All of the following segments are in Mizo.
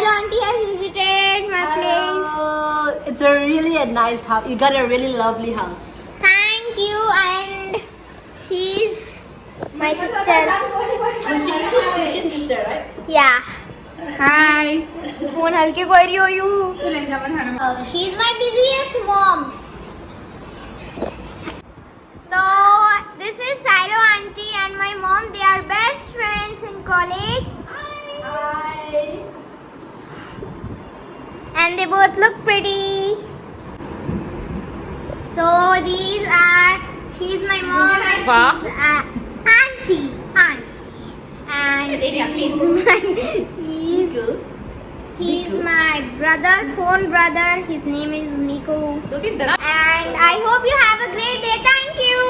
Silo auntie has visited my place. Hello. It's a really a nice house. You got a really lovely house. Thank you and she's my sister. She's sister, right? Yeah. Hi. Phone हल्के कोई रही हो you. She's my busiest mom. So this is Silo auntie and my mom. They are best friends in college. Hi. And they both look pretty. So these are she's my mom and Wow. she's auntie, auntie, and he's my he's he's my brother, phone brother. His name is Miko. And I hope you have a great day. Thank you.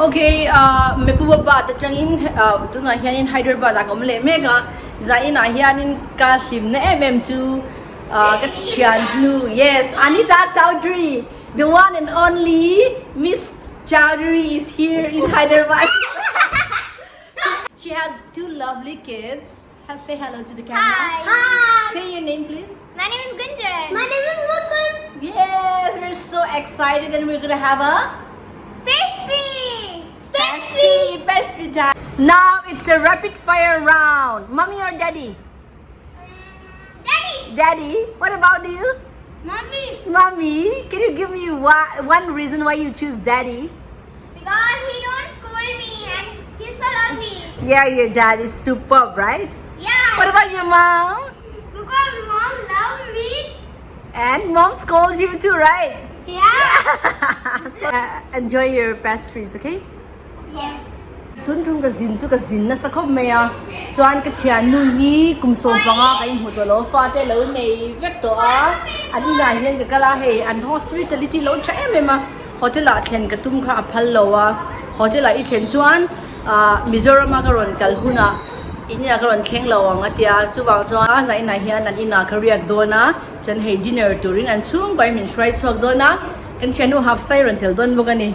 Okay, Mehbooba ta changin tuna hianin Hyderabad a kom leh mek a, zainah hianin ka hlimna em em chu ka thian hnu yes Anita Chowdhury the one and only Miss Chowdhury is here in Hyderabad. She has two lovely kids. Say hello to the camera. Hi. Hi. Say your name please. My name is Gunjan. My name is Mukul. Yes, we're so excited and we're gonna have a Pastry. pastry, pastry time. Now it's a rapid fire round. Mommy or daddy? Daddy. Daddy, what about you? Mommy. Mommy, can you give me one reason why you choose daddy? Because he don't scold me and he's so lovely. Yeah, your dad is superb, right? Yeah. What about your mom? Because mom love me. And mom scolds you too, right? Yeah. So, enjoy your pastries, okay? Yes. Tun tum ka zin chu ka zin nasa khawp mai a, chuan ka thiannu hi kum 15 ka inhmu tawh lo fa te lo nei vek tawh a, an inah hian ka kal a, hei an hospitality lo tha em em a, hotel ah thlen ka tum kha a phal lo a, hotel ah i thlen chuan ah Mizoram a ka rawn kal hunah in inah ka rawn thleng lo ang a tia, chuvang chuan zah inah hian an inah ka riak dawn a, chuan hei dinner turin an chhungkaw in min hruai chhuak dawn a, kan thiannu half sai rawn tel dawn bawk a ni.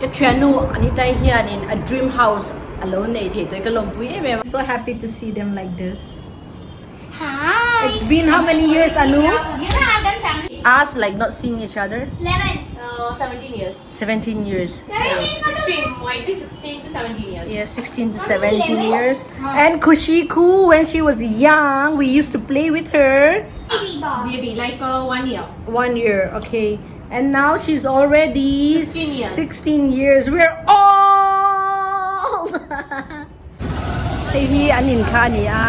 Ka thiannu Anita hianin a dream house a lo nei thei tawh i ka lawmpui em em a. So happy to see them like this. Hi. It's been how many years Anu? You know I've done family. Us like not seeing each other? 11. 17 years. 17 years. 17 16, might be 16 to 17 years. Yeah, 16 to 17 years. And Kushiku, when she was young, we used to play with her. Baby boss. Baby, like 1 year. 1 year, okay. And now she's already 16 years. 16 years. We're old! Hei hi an in kha a ni a,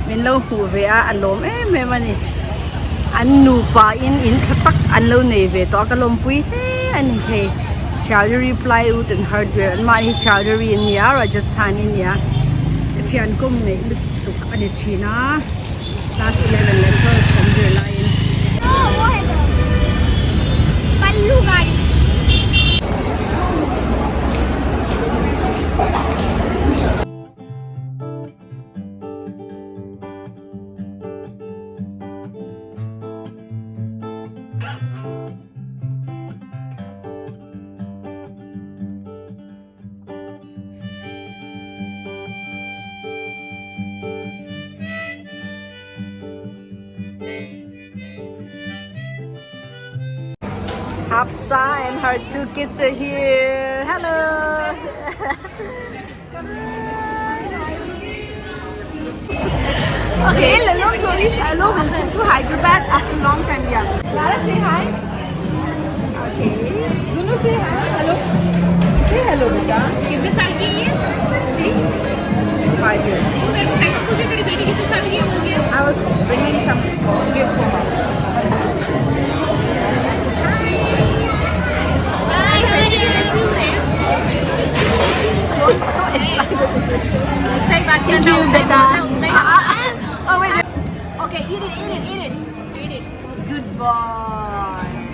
min lo hmuh ve a, a lawm em em a ni. An nupa in in tha tak an lo nei ve tawh a, ka lawmpui hle a ni hei. Chowdhury Plywood and Hardware an mahni hi Chowdhury an ni a, Rajasthan in nia. Ka thian kawm neih lutuk a ni thin a, class 11 leh 12 kan zir laiin. Pallu gaadi. Hafsa and her two kids are here. Hello. Okay, hello, Jolie. Hello, welcome to Hyderabad after long time. Yeah. Lara, say hi. Okay. Gunu, say hi. Hello. Say hello, beta. कितने साल की है She? 5 years. मेरे को thank you तेरी बेटी कितने साल की हो गया? I was bringing some gift for her. So excited to see you. सही बात Thank you, beta. Oh wait. Okay, eat it, eat it, eat it. Eat it. Good boy.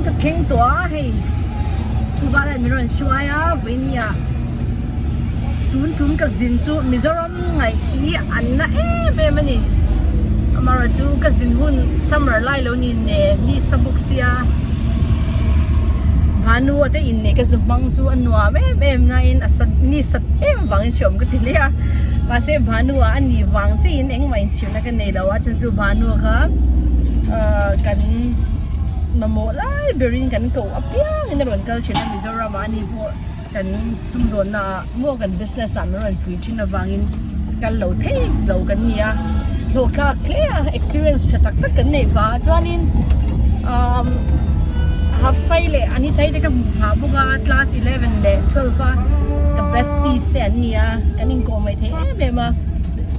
ka thleng tawh a hei Pu Vala min rawn hruai a vawinia tun tum ka zin chu Mizoram ngaih hi an na em em a ni amaherawh chu ka zin hun summer lai lo ni nen ni sa bawk sia Bhanu a te inneih ka zu hmang chu a nuam em em naiin a sat ni sat em vangin hreawm ka ti hle a mahse Bhanu ah a ni vang chiahin engmah inchhirna ka nei lo a chhan chu Bhanu kha ahh kan mamawh lai berin kan koh apiangin a rawn kal thin a Mizoram ah a ni pawh kan sumdawnna ah maw kan business ah min rawn pui thin avangin kal lo thei lo kan ni a hlawhthlak hle a experience tha tak tak kan neih vang a chuanin umm Hafsai leh Anita te ka hmuh phah bawk a class 11 leh 12 a ka besties te an ni a kan inkawh mai thei em em a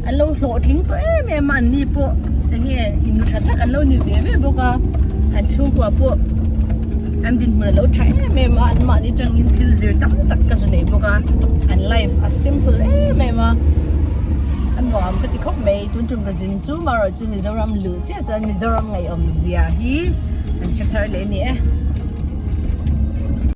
an lo hlawhtling tawh em em a an ni pawh enge in nu tha tak an lo ni ve ve bawk a an chhungkua pawh an dinhmun a lo tha em em a an mahni tangin thil zir tam tak ka zu nei bawk a an life a simple em em a a nuam ka ti khawp mai tun tum ka zin chu marawh chu Mizoram luh chiah chuan Mizoram ngaihawm zia hi an hre thar leh a ni e.